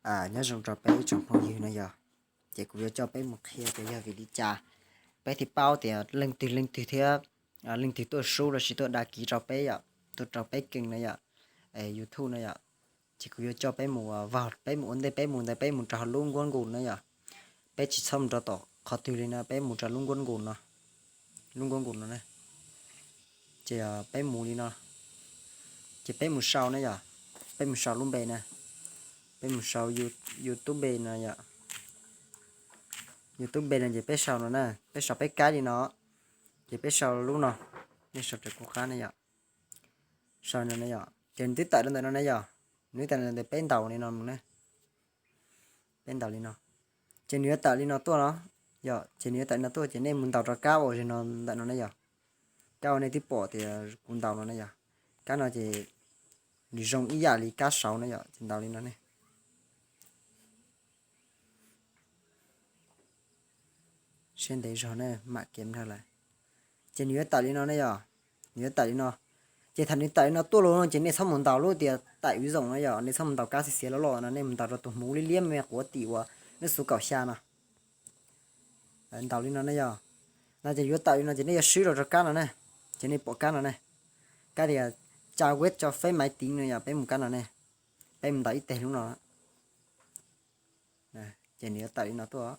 Nyob zoo rau peb tsoom phooj ywg no yog, ces kuv yuav coj peb mus qhia tias yog vim li cas peb thiaj paub tias leej twg leej twg thiab leej twg tuaj sub lossis tuaj dag kiv rau peb yom, tuaj rau peb keeg no yom, YouTube no yom. Ces kuv yuav coj peb mus, peb mus ua ntej, peb mus ntawd peb mus rau lub nkuab nkus no yom. Peb tsis txhob mus rau tom qhov twg li no, peb mus rau lub nkuab nkus no, lub nkuab nkus no na. Ces peb mus li no, ces peb mus sau na yom, peb mus sau lub npe na, peb mus sau YouTube no yom. YouTube no ces peb sau no na, peb sau peb kab li no, ces peb sau lub no, nej sau raws kuv qab na yom. Sau no na yom, ces nws twb tawm rau ntawm no na yom, nws twb tawm ntawm peb ntaus li no na, peb ntaus li no, ces nws yuav tawm li no tuaj no yom, ces nws yuav tawm li no tuaj ces nej mus ntaus rau kab uas ze no ntawm no na yom. Kab uas nej twb pom tias kuv ntaus no na yom, kab no ces nws zoo ib yam li kab saud na yom, ces ntaus li no ne. Siab ntev zog na, mam kev nrog lawm. Ces nws yuav tawm li no ne yom, nws yuav tawm li no. Ces thaum nws tawm li no tuaj los no ces nej txhob mus ntaus lub tias tawm ub zoom no yom, nej txhob mus ntaus kab xiav xiav loj loj no, nej mus ntaus rau tus hmuv liab liab me quav tim uas lub xov kaum xya no. Ntaus li no ne yom, no ces yuav tawm li no ces nej yuav swb rau rau kab no ne, ces nej pom kab no ne, kab tias tsa web cho phép máy tính no yom, peb mus kab no ne, peb mus ntaus ib teg lub no. Ces nws yuav tawm li no tuaj.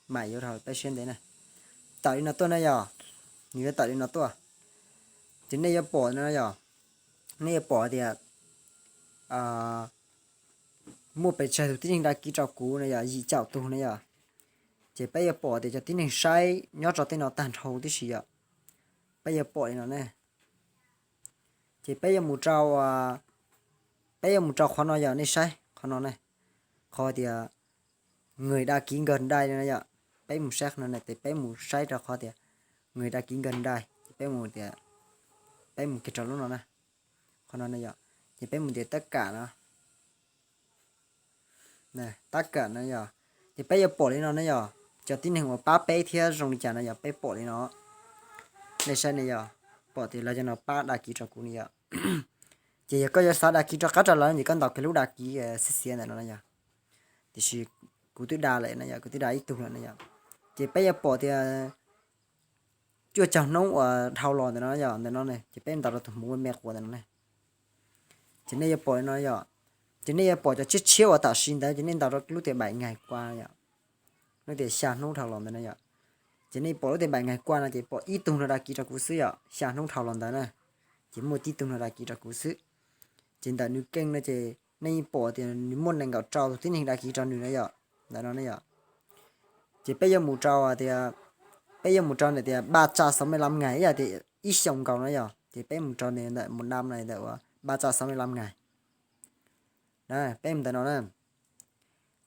Mam yuav rau peb siab ntev na. Tawm li no tuaj na yom, nws yuav tawm li no tuaj. Ces nej yuav pom no yom, nej yuav pom tias muaj pes tsawg tus tib neeg dag kiv rau kuv no yom, yim caum tus na yom. Ces peb yuav pom tias cov tib neeg saib nyob rau tej no tag nrho tib si yom. Peb yuav pom li no ne. Ces peb yuav mus rau, peb yuav mus rau qhov no yom, nej saib qhov no ne, qhov tias người đăng ký gần đây no yom. Peb mus saib qhov no ne, ces peb mus saib rau qhov tias người đăng ký gần đây, ces peb mus tias, peb mus kiag rau lub no na, qhov no ne yom, ces peb mus tias tất cả no. Tab kam no yom, ces peb yuav pom li no ne yom, cov tib neeg uas pab peb thiab zoo li cas no yom, peb pom li no. Nej saib ne yom, pom tias lawv cov no pab dag kiv rau kuv ne yom. Ces yog koj yuav xav dag kiv rov qab rau lawv ces koj ntaus kiag lub dag kiv xiav xiav ntawm no na yom. Tiam sis kuv twb dag lawm na yom, kuv twb dag ib tug lawm na yom. Ces peb yuav pom tias cuaj caug hnub uas dhau los ntawm no yom, ntawm no ne, ces peb ntaus rau tus hmuv me quav ntawm no ne. Ces nej yuav pom li no yom, ces nej yuav pom cov tshiab tshiab uas tam sim ntawd ces nej ntaus rau lub tias bảy ngày qua yom, lub tias xya hnub dhau los ntawd na yom. Ces nej pom lub tias bảy ngày qua no ces pom ib tug no dag kiv rau kuv xwb yom, xya hnub dhau los ntawd na, ces muaj tib tug no dag kiv rau kuv xwb. Ces ntawm nws keej no ces nej yeej pom tias nws muaj nees nkaum rau tus tib neeg dag kiv rau nws na yom, ntawm no ne yom. Ces peb yuav mus rau tias, peb yuav mus rau ntawm tias ba tsa xov me lam ngais ib yam tias ib xyoos nkaus no yom, ces peb mus rau ntawm mus nam no ntawm uas ba tsa xov me lam ngais. Peb mus ntawm no na.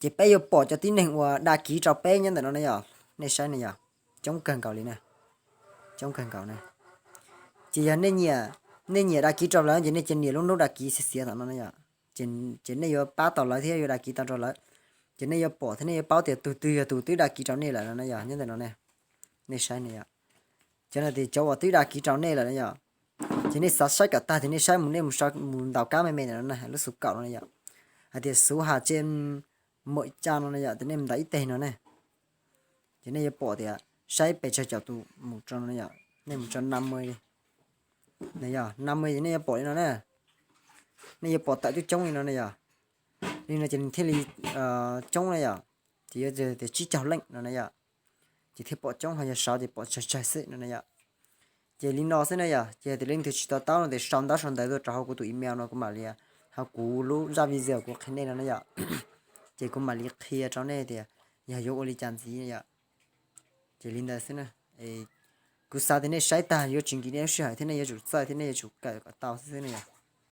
Ces peb yuav pom cov tib neeg uas dag kiv rau peb nyob ntawm no na yom, nej saib ne yom, coob kawg nkaus li na, coob kawg nkaus na. Ces yog nej nyiam dag kiv rau lawv ces nej cia nias lub nub dag kiv xiav xiav tom no na yom. Ces nej yuav pab tau lawv thiab yuav dag kiv tau rau lawv. Ces nej yuav pom thiab nej yuav paub tias tus twg yog tus twb dag kiv rau nej lawm no na yom, nyob ntawm no ne. Nej saib ne yom, cov no tias cov uas twb dag kiv rau nej lawm na yom. Ces nej xav saib kom tag ces nej saib mus, nej mus ntaus kab me me ntawm no na, lub xov kaum no na yom, hais tias xov hais ces mawm ca no na yom, ces nej mus ntaus ib teg no ne. Ces nej yuav pom tias saib pes tsawg caum tus mus rau no yom, nej mus rau năm mươi, năm mươi ces nej yuav pom li no na. Nej yuav pom tawm coob coob li no na yom. Li no ces nws thiaj li coob na yom. Ces yuav tias tsib caug leej no na yom, ces thiaj pom coob, ho yog saud ces pom tsawg tsawg xwb no na yom. Ces li no xwb na yom, ces tias leej twg tsis to taub no ces sau ntaub sau ntawv tuaj rau hauv kuv tus email no kuv mam li, hauv kuv lub zaj video kuv qhia nej no na yom. Ces kuv mam li qhia rau nej tias yog yuav ua li cas ntxiv yom. Ces li ntawd xwb na. Kuv xav tias nej saib tag yuav tsis nkim nej lub sij hawm thiab nej yuav tsum txawj thiab nej yuav tsum kawm kom tau xwb xwb na yom.